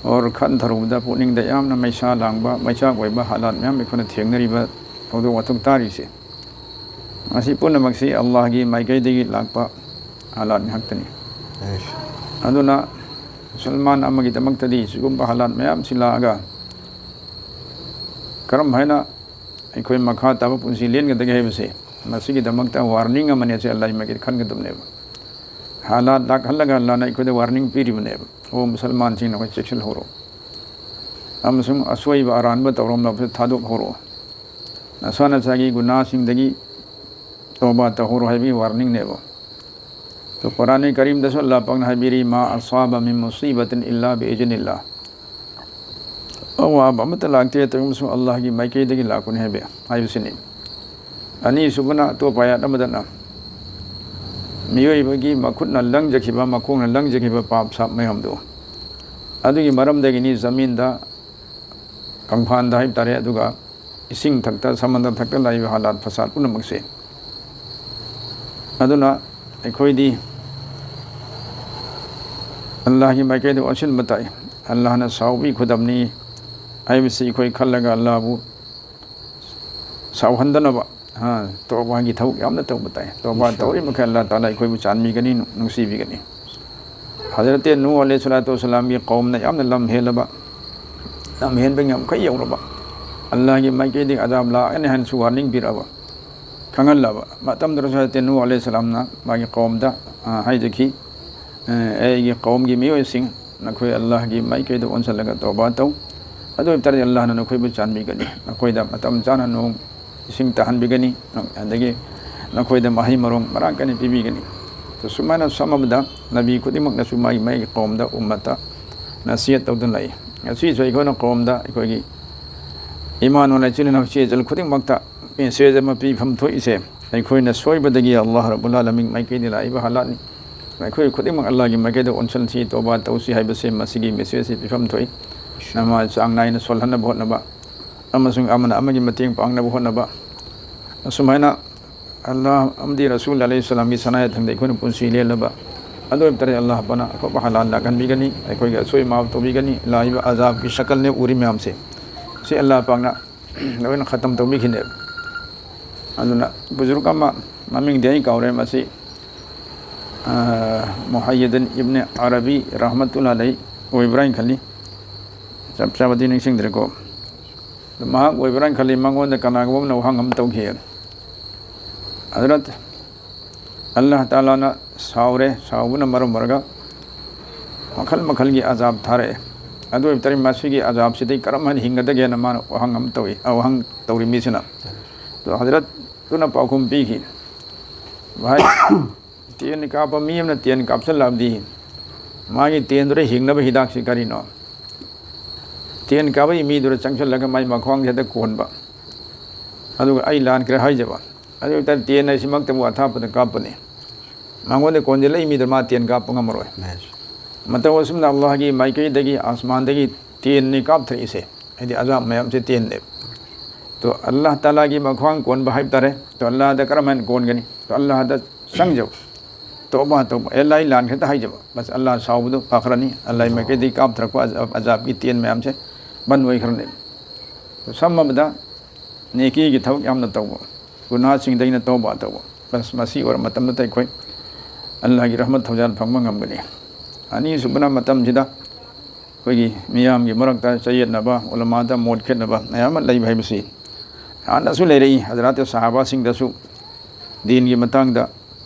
ꯑꯣꯔ ꯈꯟꯊꯔꯨꯕꯗ ꯄꯨꯛꯅꯤꯡꯗ ꯌꯥꯝꯅ ꯃꯩꯁꯥ ꯂꯥꯡꯕ, ꯃꯩꯆꯥꯛ ꯑꯣꯏꯕ ꯍꯥꯂꯥꯠ ꯃꯌꯥꯝ ꯑꯩꯈꯣꯏꯅ ꯊꯦꯡꯅꯔꯤꯕ ꯊꯧꯗꯣꯛ ꯋꯥꯊꯣꯛ ꯇꯥꯔꯤꯁꯦ, ꯃꯁꯤ ꯄꯨꯝꯅꯃꯛꯁꯤ ꯑꯜꯂꯥꯍꯒꯤ ꯃꯥꯏꯀꯩꯗꯒꯤ ꯂꯥꯛꯄ ꯍꯥꯂꯥꯠ ꯉꯥꯛꯇꯅꯤ꯫ ꯑꯗꯨꯅ ꯃꯨꯁꯜꯃꯥꯟ ꯑꯃꯒꯤꯗꯃꯛꯇꯗꯤ ꯁꯤꯒꯨꯝꯕ ꯍꯥꯂꯥꯠ ꯃꯌꯥꯝꯁꯤ ꯂꯥꯛꯑꯒ ꯀꯔꯝ ꯍꯥꯏꯅ ꯑꯩꯈꯣꯏ ꯃꯈꯥ ꯇꯥꯕ ꯄꯨꯟꯁꯤ ꯂꯦꯟꯒꯗꯒꯦ ꯍꯥꯏꯕꯁꯦ, ꯃꯁꯤꯒꯤꯗꯃꯛꯇ ꯋꯥꯔꯅꯤꯡ ꯑꯃꯅꯦ ꯑꯁꯤ ꯑꯜꯂꯥꯍꯒꯤ ꯃꯥꯏꯀꯩꯗ ꯈꯟꯒꯗꯕꯅꯦꯕ꯫ ꯍꯥꯂꯥꯠ ꯂꯥꯛꯍꯜꯂꯒ ꯑꯜꯂꯥꯍꯅ ꯑꯩꯈꯣꯏꯗ ꯋꯥꯔꯅꯤꯡ ꯄꯤꯔꯤꯕꯅꯦꯕ, "ꯑꯣ ꯃꯨꯁꯜꯃꯥꯟꯁꯤꯡ, ꯅꯈꯣꯏ ꯆꯦꯛꯁꯤꯜꯍꯧꯔꯣ, ꯑꯃꯁꯨꯡ ꯑꯁꯣꯏꯕ ꯑꯔꯥꯟꯕ ꯇꯧꯔꯝꯂꯕꯁꯨ ꯊꯥꯗꯣꯛꯍꯧꯔꯣ, ꯅꯁꯥ ꯅꯁꯥꯒꯤ ꯒꯨꯅꯥꯁꯤꯡꯗꯒꯤ ꯇꯧꯕ ꯇꯧꯍꯧꯔꯣ ꯍꯥꯏꯕꯒꯤ ꯋꯥꯔꯅꯤꯡꯅꯦꯕ꯫ ꯑꯗꯣ ꯀꯨꯔꯥꯟ ꯀꯔꯤꯝꯗꯁꯨ ꯑꯜꯂꯥꯍ ꯄꯥꯛꯅ ꯍꯥꯏꯕꯤꯔꯤ, "ꯃꯥ ꯑꯁꯥꯕ ꯃꯤꯟ ꯃꯨꯁꯤꯕꯥꯇꯤꯟ ꯏꯜꯂꯥ ꯕꯤꯏꯖꯅꯤꯜꯂꯥꯍ"꯫ ꯑꯋꯥꯕ ꯑꯃꯠꯇ ꯂꯥꯛꯇꯦ, ꯇꯧꯔꯤꯕꯁꯨ ꯑꯜꯂꯥꯍꯒꯤ ꯃꯥꯏꯀꯩꯗꯒꯤ ꯂꯥꯛꯄꯅꯤ ꯍꯥꯏꯕ ꯍꯥꯏꯕꯁꯤꯅꯤ꯫ ꯑꯅꯤꯁꯨꯕꯅ, ꯑꯇꯣꯞꯄ ꯑꯥꯌꯥꯠ ꯑꯃꯗꯅ, ꯃꯤꯑꯣꯏꯕꯒꯤ ꯃꯈꯨꯠꯅ ꯂꯪꯖꯈꯤꯕ, ꯃꯈꯣꯡꯅ ꯂꯪꯖꯈꯤꯕ ꯄꯥꯞ ꯁꯥꯞ ꯃꯌꯥꯝꯗꯨ, ꯑꯗꯨꯒꯤ ꯃꯔꯝꯗꯒꯤꯅꯤ ꯖꯃꯤꯟꯗ, ꯀꯪꯐꯥꯟꯗ ꯍꯥꯏꯕ ꯇꯥꯔꯦ, ꯑꯗꯨꯒ ꯏꯁꯤꯡ ꯊꯛꯇ, ꯁꯃꯟꯗ ꯊꯛꯇ ꯂꯥꯛꯏꯕ ꯍꯥꯂꯥꯠ ꯐꯁꯥꯠ ꯄꯨꯝꯅꯃꯛꯁꯦ꯫ ꯑꯗꯨꯅ ꯑꯩꯈꯣꯏꯗꯤ ꯑꯜꯂꯥꯍꯒꯤ ꯃꯥꯏꯀꯩꯗ ꯑꯣꯟꯁꯤꯟꯕ ꯇꯥꯏ꯫ ꯑꯜꯂꯥꯍꯅ ꯁꯥꯎꯕꯤ ꯈꯨꯗꯝꯅꯤ ꯍꯥꯏꯕꯁꯤ ꯑꯩꯈꯣꯏ ꯈꯜꯂꯒ ꯑꯜꯂꯥꯍꯕꯨ ꯁꯥꯎꯍꯟꯗꯅꯕ, ꯍꯥ, ꯇꯧꯕꯥꯒꯤ ꯊꯕꯛ ꯌꯥꯝꯅ ꯇꯧꯕ ꯇꯥꯏ꯫ ꯇꯧꯕꯥ ꯏꯟꯁꯥ ꯇꯧꯔꯤ ꯑꯜꯂꯥꯍ꯫ ꯃꯈꯩ ꯑꯜꯂꯥꯍ ꯇꯥꯂꯥ ꯑꯩꯈꯣꯏꯕꯨ ꯆꯥꯟꯕꯤꯒꯅꯤ, ꯅꯨꯡꯁꯤꯕꯤꯒꯅꯤ꯫ ꯍꯖꯔꯠ ꯅꯨꯍ ꯑꯂꯩꯍꯤ ꯁꯂꯥꯇꯨ ꯋꯁꯁꯂꯥꯝꯒꯤ ꯀꯧꯝꯅ ꯌꯥꯝꯅ ꯂꯝ ꯍꯦꯜꯂꯕ, ꯂꯝ ꯍꯦꯟꯕ ꯌꯥꯝꯈꯩ ꯌꯧꯔꯕ, ꯑꯜꯂꯥꯍꯒꯤ ꯃꯥꯏꯀꯩꯗꯒꯤ ꯑꯖꯥꯕ ꯂꯥꯛꯀꯅꯤ ꯍꯥꯏꯅꯁꯨ ꯋꯥꯔꯅꯤꯡ ꯄꯤꯔꯛꯑꯕ, ꯈꯪꯍꯜꯂꯕ ꯃꯇꯝꯗꯨꯗꯁꯨ ꯍꯖꯔꯠ ꯅꯨꯍ ꯑꯂꯩꯍꯤ ꯁꯂꯥꯝꯅ ꯃꯥꯒꯤ ꯀꯧꯝꯗ, ꯑ, ꯍꯥꯏꯖꯈꯤ, "ꯑ, ꯑꯩꯒꯤ ꯀꯧꯝꯒꯤ ꯃꯤꯑꯣꯏꯁꯤꯡ, ꯅꯈꯣꯏ ꯑꯜꯂꯥꯍꯒꯤ ꯃꯥꯏꯀꯩꯗ ꯑꯣꯟꯁꯤꯜꯂꯒ ꯇꯧꯕꯥ ꯇꯧ꯫ ꯑꯗꯨ ꯑꯣꯏꯕ ꯇꯥꯔꯗꯤ ꯑꯜꯂꯥꯍꯅ ꯅꯈꯣꯏꯕꯨ ꯆꯥꯟꯕꯤꯒꯅꯤ, ꯅꯈꯣꯏꯗ ꯃꯇꯝ ꯆꯥꯅ ꯅꯣꯡ ꯏꯁꯤꯡ ꯇꯥꯍꯟꯕꯤꯒꯅꯤ, ꯑꯗꯒꯤ ꯅꯈꯣꯏꯗ ꯃꯍꯩ ꯃꯔꯣꯡ ꯃꯔꯥꯡ ꯀꯥꯏꯅ ꯄꯤꯕꯤꯒꯅꯤ"꯫ ꯑꯗꯨ ꯁꯨꯃꯥꯏꯅ ꯁꯝꯃꯕꯗ ꯅꯕꯤ ꯈꯨꯗꯤꯡꯃꯛꯅꯁꯨ ꯃꯥꯒꯤ ꯃꯥꯒꯤ ꯀꯧꯝꯗ, ꯎꯝꯃꯠꯇ ꯅꯁꯤꯍꯠ ꯇꯧꯗꯨꯅ ꯂꯥꯛꯏ꯫ ꯉꯁꯤꯁꯨ ꯑꯩꯈꯣꯏꯅ ꯀꯧꯝꯗ ꯑꯩꯈꯣꯏꯒꯤ ꯏꯃꯥ ꯅꯣꯟ ꯏꯆꯤꯜ ꯏꯅꯥꯎ ꯏꯆꯦ ꯏꯆꯜ ꯈꯨꯗꯤꯡꯃꯛꯇ ꯃꯦꯁꯦꯖ ꯑꯃ ꯄꯤꯐꯝ ꯊꯣꯛꯏꯁꯦ, ꯑꯩꯈꯣꯏꯅ ꯁꯣꯏꯕꯗꯒꯤ ꯑꯜꯂꯥꯍ ꯔꯕꯨꯜ ꯑꯥꯂꯃꯤꯟ ꯃꯥꯏꯀꯩꯗ ꯂꯥꯛꯏꯕ ꯍꯥꯂꯥꯠꯅꯤ꯫ ꯑꯩꯈꯣꯏ ꯈꯨꯗꯤꯡꯃꯛ ꯑꯜꯂꯥꯍꯒꯤ ꯃꯥꯏꯀꯩꯗ ꯑꯣꯟꯁꯤꯟꯁꯤ, ꯇꯧꯕꯥ ꯇꯧꯁꯤ ꯍꯥꯏꯕꯁꯦ ꯃꯁꯤꯒꯤ ꯃꯦꯁꯦꯖꯁꯤ ꯄꯤꯐꯝ ꯊꯣꯛꯏ꯫ ꯅꯃꯥꯖ ꯆꯥꯡ ꯅꯥꯏꯅ ꯁꯣꯜꯍꯟꯅꯕ ꯍꯣꯠꯅꯕ, ꯑꯃꯁꯨꯡ ꯑꯃꯅ ꯑꯃꯒꯤ ꯃꯇꯦꯡ ꯄꯥꯡꯅꯕ ꯍꯣꯠꯅꯕ, ꯑꯁꯨꯃꯥꯏꯅ ꯑꯜꯂꯥꯍ ꯑꯃꯗꯤ ꯔꯁꯨꯜ ꯑꯂꯩꯍꯤ ꯁꯂꯥꯝꯒꯤ ꯁꯅꯥ ꯌꯥꯊꯪꯗ ꯑꯩꯈꯣꯏꯅ ꯄꯨꯟꯁꯤ ꯂꯦꯜꯂꯕ, ꯑꯗꯨ ꯑꯣꯏꯕ ꯇꯥꯔꯗꯤ ꯑꯜꯂꯥꯍ ꯄꯥꯛꯅ ꯑꯐꯕ ꯍꯂꯥꯜ ꯂꯥꯛꯍꯟꯕꯤꯒꯅꯤ꯫ ꯑꯩꯈꯣꯏꯒꯤ ꯑꯁꯣꯏ ꯑꯃꯥꯎ ꯇꯧꯕꯤꯒꯅꯤ꯫ ꯂꯥꯛꯏꯕ ꯑꯖꯥꯕꯀꯤ ꯁꯀꯜꯅꯦ ꯎꯔꯤ ꯃꯌꯥꯝꯁꯦ, ꯁꯤ ꯑꯜꯂꯥꯍ ꯄꯥꯛꯅ ꯂꯣꯏꯅ ꯈꯇꯝ ꯇꯧꯕꯤꯈꯤꯅꯦꯕ꯫ ꯑꯗꯨꯅ ꯕꯨꯖꯨꯔꯒ ꯑꯃ, ꯃꯃꯤꯡꯗꯤ ꯑꯩ ꯀꯥꯎꯔꯦ, ꯃꯁꯤ, ꯑ, ꯃꯨꯍꯩꯌꯤꯗꯤꯟ ꯏꯕꯅ ꯑꯔꯕꯤ ꯔꯍꯃꯇꯨꯜꯂꯥꯍꯤ ꯑꯂꯩꯍꯤ ꯑꯣꯏꯕ꯭ꯔꯥ ꯍꯥꯏꯅ ꯈꯜꯂꯤ, ꯆꯞ ꯆꯥꯕꯗꯤ ꯅꯤꯡꯁꯤꯡꯗ꯭ꯔꯦꯀꯣ꯫ ꯑꯗꯨ ꯃꯍꯥꯛ ꯑꯣꯏꯕ꯭ꯔꯥ ꯍꯥꯏꯅ ꯈꯜꯂꯤ, ꯃꯉꯣꯟꯗ ꯀꯅꯥꯒꯨꯝꯕ ꯑꯃꯅ ꯋꯥꯍꯪ ꯑꯃ ꯇꯧꯈꯤ꯫ ꯍꯖꯔꯠ ꯑꯜꯂꯥꯍ ꯇꯥꯂꯥꯅ ꯁꯥꯎꯔꯦ, ꯁꯥꯎꯕꯅ ꯃꯔꯝ ꯑꯣꯏꯔꯒ ꯃꯈꯜ ꯃꯈꯜꯒꯤ ꯑꯖꯥꯕ ꯊꯥꯔꯛꯑꯦ꯫ ꯑꯗꯨ ꯑꯣꯏꯕ ꯇꯥꯔꯗꯤ ꯃꯁꯤꯒꯤ ꯑꯖꯥꯕꯁꯤꯗꯒꯤ ꯀꯔꯝ ꯍꯥꯏꯅ ꯍꯤꯡꯒꯗꯒꯦꯅ ꯃꯥꯅ ꯋꯥꯍꯪ ꯑꯃ ꯇꯧꯏ, ꯑ, ꯋꯥꯍꯪ ꯇꯧꯔꯤ ꯃꯤꯁꯤꯅ꯫ ꯑꯗꯣ ꯍꯖꯔꯠꯇꯨꯅ ꯄꯥꯎꯈꯨꯝ ꯄꯤꯈꯤ, "ꯚꯥꯏ, ꯇꯦꯟ ꯀꯥꯞꯄ ꯃꯤ ꯑꯃꯅ ꯇꯦꯟ ꯀꯥꯞꯁꯤꯜꯂꯛꯑꯕꯗꯤ ꯃꯥꯒꯤ ꯇꯦꯟꯗꯨꯗ ꯍꯤꯡꯅꯕ ꯍꯤꯗꯥꯛꯁꯤ ꯀꯔꯤꯅꯣ? ꯇꯦꯟ ꯀꯥꯞꯄꯒꯤ ꯃꯤꯗꯨꯗ ꯆꯪꯁꯤꯜꯂꯒ ꯃꯥꯏ ꯃꯈ꯭ꯋꯥꯡꯁꯦ ꯍꯦꯛꯇ ꯀꯣꯟꯕ, ꯑꯗꯨꯒ ꯑꯩ ꯂꯥꯟꯈ꯭ꯔꯦ ꯍꯥꯏꯖꯕ꯫ ꯑꯗꯨ ꯑꯣꯏꯇꯥꯔꯗꯤ ꯇꯦꯟ ꯍꯥꯏꯁꯤꯃꯛꯇꯕꯨ ꯑꯊꯥꯞꯄꯗ ꯀꯥꯞꯄꯅꯤ꯫ ꯃꯉꯣꯟꯗ ꯀꯣꯟꯁꯤꯜꯂꯛꯏ ꯃꯤꯗꯨ ꯃꯥ ꯇꯦꯟ ꯀꯥꯞꯄ ꯉꯝꯃꯔꯣꯏ꯫ ꯃꯇꯧ ꯑꯁꯨꯝꯅ ꯑꯜꯂꯥꯍꯒꯤ ꯃꯥꯏꯀꯩꯗꯒꯤ, ꯑꯁꯃꯥꯟꯗꯒꯤ ꯇꯦꯟꯅꯤ ꯀꯥꯞꯊꯔꯛꯏꯁꯦ, ꯍꯥꯏꯗꯤ ꯑꯖꯥꯕ ꯃꯌꯥꯝꯁꯦ ꯇꯦꯟꯅꯦꯕ꯫ ꯇꯣ ꯑꯜꯂꯥꯍ ꯇꯥꯂꯥꯒꯤ ꯃꯈ꯭ꯋꯥꯡ ꯀꯣꯟꯕ ꯍꯥꯏꯕ ꯇꯥꯔꯦ꯫ ꯇꯣ ꯑꯜꯂꯥꯍꯗ ꯀꯔꯝꯍꯥꯏꯅ ꯀꯣꯟꯒꯅꯤ? ꯇꯣ ꯑꯜꯂꯥꯍꯗ ꯆꯪꯖꯧ, ꯇꯧꯕ ꯇꯧꯕ ꯑꯦ ꯑꯜꯂꯥꯍ, ꯑꯩ ꯂꯥꯟꯈ꯭ꯔꯦ ꯍꯦꯛꯇ ꯍꯥꯏꯖꯕ꯫ ꯕꯁ ꯑꯜꯂꯥꯍ ꯁꯥꯎꯕꯗꯣ ꯐꯈ꯭ꯔꯅꯤ, ꯑꯜꯂꯥꯍꯒꯤ ꯃꯥꯏꯀꯩꯗꯒꯤ ꯀꯥꯞꯊꯔꯛꯄ ꯑꯖꯥꯕ, ꯑꯖꯥꯕꯀꯤ ꯇꯦꯟ ꯃꯌꯥꯝꯁꯦ ꯕꯟ ꯑꯣꯏꯈ꯭ꯔꯅꯦꯕ꯫ ꯁꯝꯃꯕꯗ ꯅꯦꯀꯤꯒꯤ ꯊꯕꯛ ꯌꯥꯝꯅ ꯇꯧꯕ, ꯒꯨꯅꯥꯁꯤꯡꯗꯒꯤꯅ ꯇꯧꯕ ꯇꯧꯕ꯫ ꯕꯁ ꯃꯁꯤ ꯑꯣꯏꯔ ꯃꯇꯝꯗꯇ ꯑꯩꯈꯣꯏ ꯑꯜꯂꯥꯍꯒꯤ ꯔꯍꯃꯠ ꯊꯧꯖꯥꯜ ꯐꯪꯕ ꯉꯝꯒꯅꯤ꯫ ꯑꯅꯤꯁꯨꯕꯅ ꯃꯇꯝꯁꯤꯗ ꯑꯩꯈꯣꯏꯒꯤ ꯃꯤꯌꯥꯝꯒꯤ ꯃꯔꯛꯇ ꯆꯌꯦꯠꯅꯕ, ꯎꯂꯃꯥꯗ ꯃꯣꯠ ꯈꯦꯠꯅꯕ ꯃꯌꯥꯝ ꯑꯃ ꯂꯩꯕ ꯍꯥꯏꯕꯁꯤ ꯍꯥꯟꯅꯁꯨ ꯂꯩꯔꯛꯏ꯫ ꯍꯖꯔꯥꯠ ꯁꯍꯥꯕꯥꯁꯤꯡꯗꯁꯨ ꯗꯤꯟꯒꯤ ꯃꯇꯥꯡꯗ,